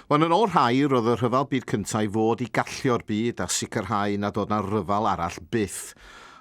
Wel, yn ôl rhai, roedd y Rhyfel Byd Cyntaf i fod i gallio'r byd a sicrhau nad oedd 'na ryfel arall byth.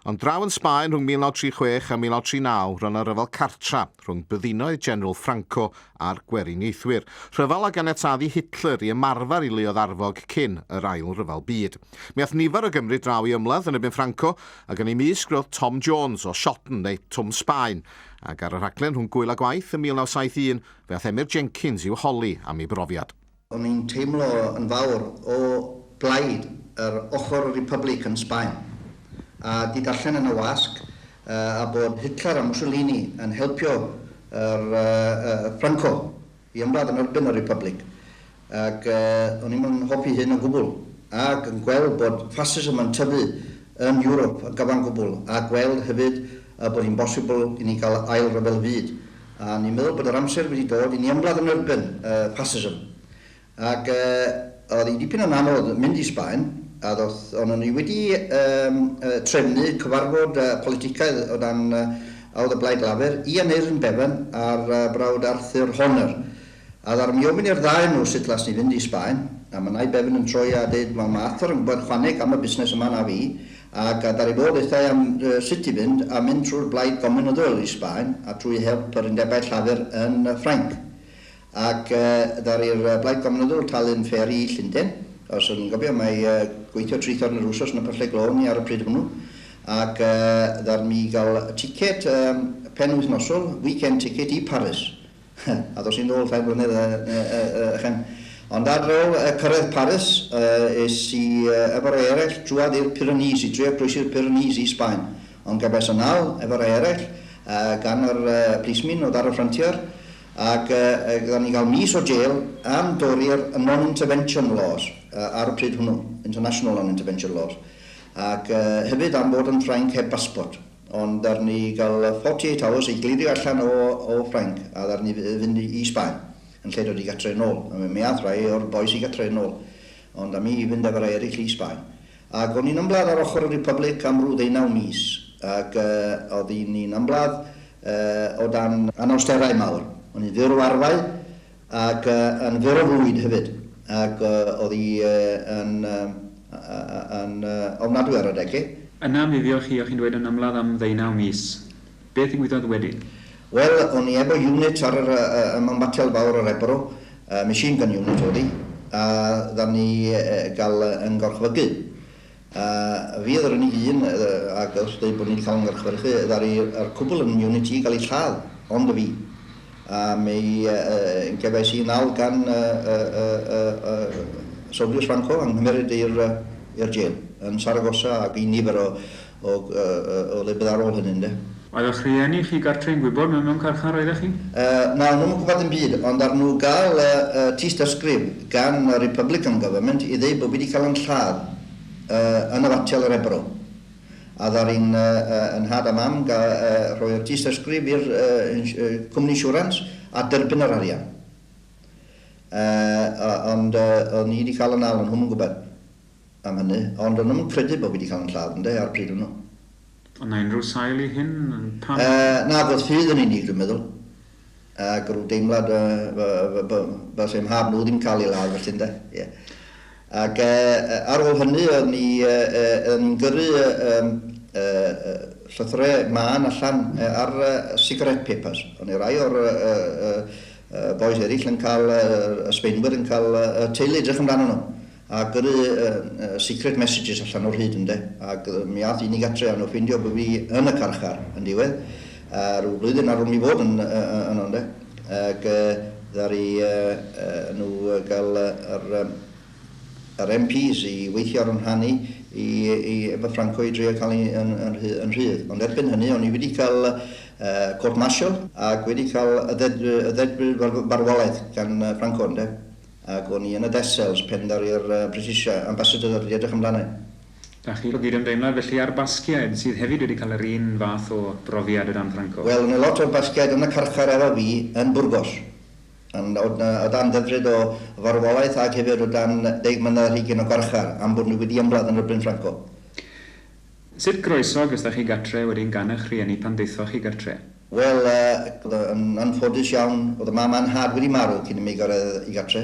Ond draw yn Sbaen rhwng 1936 a 1939, roedd 'na ryfel cartra rhwng byddinoedd General Franco a'r Gweriniaethwyr. Rhyfel a ganiataodd i Hitler i ymarfer i luoedd arfog cyn yr Ail Ryfel Byd. Mi ath nifer o Gymry draw i ymladd yn erbyn Franco, ac yn eu mysg roedd Tom Jones o Shotton neu Twm Sbaen. Ac ar y rhaglen rhwng Gwyl a Gwaith ym 1971, Fe ath Emyr Jenkins i'w holi am ei brofiad. O'n i'n teimlo yn fawr o blaid yr ochr Republic yn Sbaen, a 'di darllen yn y wasg a bod Hitler a Mussolini yn helpio yr Franco i ymladd yn erbyn y Republic, ac o'n i'm yn hoffi hyn o gwbl, ac yn gweld bod ffasism yn tyfu yn Ewrop yn gyfan gwbl, a gweld hefyd bod hi'n bosibl i ni gael ail ryfel fyd. A ni'n meddwl bod yr amser wedi dod i ni ymladd yn erbyn ffasism. Ac oedd hi dipyn yn anodd mynd i Sbaen, a ddoth, ond o'n i wedi trefnu cyfarfod politicaidd o dan awdd y Blaid Lafur i Aneurin Bevan a'r brawd Arthur Horner. A ddaru mi ofyn i'r ddau nhw sut las ni fynd i Sbaen, a ma' Nye Bevan yn troi a deud, wel ma' Arthur yn gwybod chwaneg am y busnes yma na fi, ac a ddaru fo ddeutha i am sut i fynd, a mynd trwy'r Blaid Gominyddol i Sbaen, a trwy help yr undebau llafur yn Ffrainc. Ac ddaru'r Blaid Gominyddol talu'n fferi i Llundain, os o'n i'n gofio, mae gweithio tri thorn yr wsos yn y pyllau glo o'n i ar y pryd hwnnw, ac ddaru mi gael ticket penwythnosol, weekend ticket, i Paris. A ddos i'n ôl 3 mlynedd ychan. Ond ar ôl cyrraedd Paris, es i efo rai eraill drwadd i'r Pyrenees, i drio croesi'r Pyrenees i Sbaen. Ond gefais yn nal efo rai eraill gan yr policemen oedd ar y frontier, ac ddaru ni gael mis o jail am dorri'r non-intervention laws ar y pryd hwnnw, international non-intervention laws, ac hefyd am fod yn Ffrainc heb basbort. Ond ddaru ni gael 48 hours i glirio allan o o Ffrainc a ddaru ni fynd i Sbaen yn lle dod i gatre yn ôl. A mi ath rai o'r bois i gatre yn ôl. Ond a mi i fynd efo rai eraill i Sbaen. Ac o'n i'n ymladd ar ochr y Republic am rw ddeunaw mis ac oedd ni'n ymladd o dan anawsterau mawr. O'n i'n fyr o arfau ac yn fyr o fwyd hefyd ac oedd hi yn yn ofnadwy ar adegau. Yna mi fuoch chi, o'ch chi'n dweud, yn ymladd am ddeunaw mis. Beth ddigwyddodd wedyn? Wel, o'n i efo unit ar yr mewn batel fawr ar Ebro, machine gun unit oedd hi, a ddaru ni gael yn gorchfygu. A fi oedd yr unig un, ac wrth dweud bod ni wedi cael yn gorchfyrchu, ddaru yr cwbl yn unit i gael eu lladd, ond y fi. A mi gefais i nal gan y soldiers Franco yng nghymeryd i'r jail yn Saragossa ac i nifer o lefydd ar ôl hynny, ynde. Oedd eich rhieni chi gartre yn gwybod mewn carchar oeddech chi? Na, o'n nhw'm yn gwybod dim byd, ond ddaru nhw gael tystysgrif gan y Republican Government i ddeud bod fi wedi cael yn lladd yn y fatel yr Ebro. A ddaru'n nhad a mam gael rhoi'r tystysgrif i'r cwmni insurance a derbyn yr arian. Ond o'n i wedi cael yn nal, o'n nhw'm yn gwybod am hynny, ond o'n nhw'm yn credu bod fi wedi cael yn lladd, ynde, ar y pryd hwnnw. Oedd 'na unrhyw sail i hyn? Pam? Na, oedd ffydd yn unig, dwi'n meddwl. Ac rhyw deimlad fel mhab nhw ddim cael ei ladd felly, ynde. Ie. Ac ar ôl hynny, oedd ni, oedden ni'n gyrru llythyrau mân allan ar cigarette papers. O'n i rai o'r boys eraill yn cael, y Sbaenwyr yn cael y teulu edrych amdano nhw. A gyrru secret messages allan o'r hyd, ynde. Ac mi ath un i gatre a nhw ffeindio bod fi yn y carchar yn diwedd. A rhyw blwyddyn ar ôl mi fod yn yno, ynde. Ac ddaru nhw gael yr MPs i weithio ar yn rhan i, i efo Franco i drio cael ei yn rhydd. Ond erbyn hynny, o'n i wedi cael court martial ac wedi cael y ddedfryd farwolaeth gan Franco, ynde. Ac o'n i yn y death cells pen ddaru'r British Ambassador ddod i edrych amdano i. Da chi o gydymdeimlad felly â'r Basgiaid sydd hefyd wedi cael yr un fath o brofiad o dan Franco? Wel, o'n 'na lot o'r Basgiaid yn y carchar efo fi yn Burgos. Yn, o, o dan ddedfryd o farwolaeth ac hefyd o dan 20 mlynedd o garchar am bod nhw wedi ymladd yn erbyn Franco. Sut groeso gestach chi gatre wedyn gan eich rhieni pan ddaethoch chi gartre? Wel, yn anffodus iawn, oedd y mam a'n nhad wedi marw cyn i mi gyrraedd i gatre.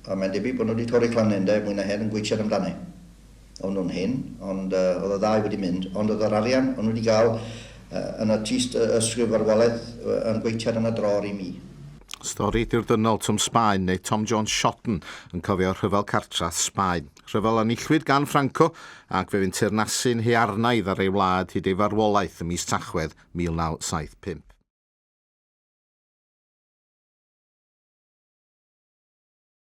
A mae'n debyg bod nhw wedi torri clanau ynde, mwy na hen yn gweithiad amdani. O'n nhw'n hyn, ond uh, oedd y ddau wedi mynd, ond oedd yr arian o'n nhw wedi gael uh, yn y tist ysgrif farwolaeth uh, yn gweithiad yn y dror i mi. Stori dirdynnol Tom Sbaen neu Tom Jones Shotton yn cofio rhyfel cartra Sbaen. Rhyfel enillwyd gan Franco ac fe fu'n teyrnasu'n hearnaidd ar ei wlad hyd ei farwolaeth ym mis Tachwedd 1975.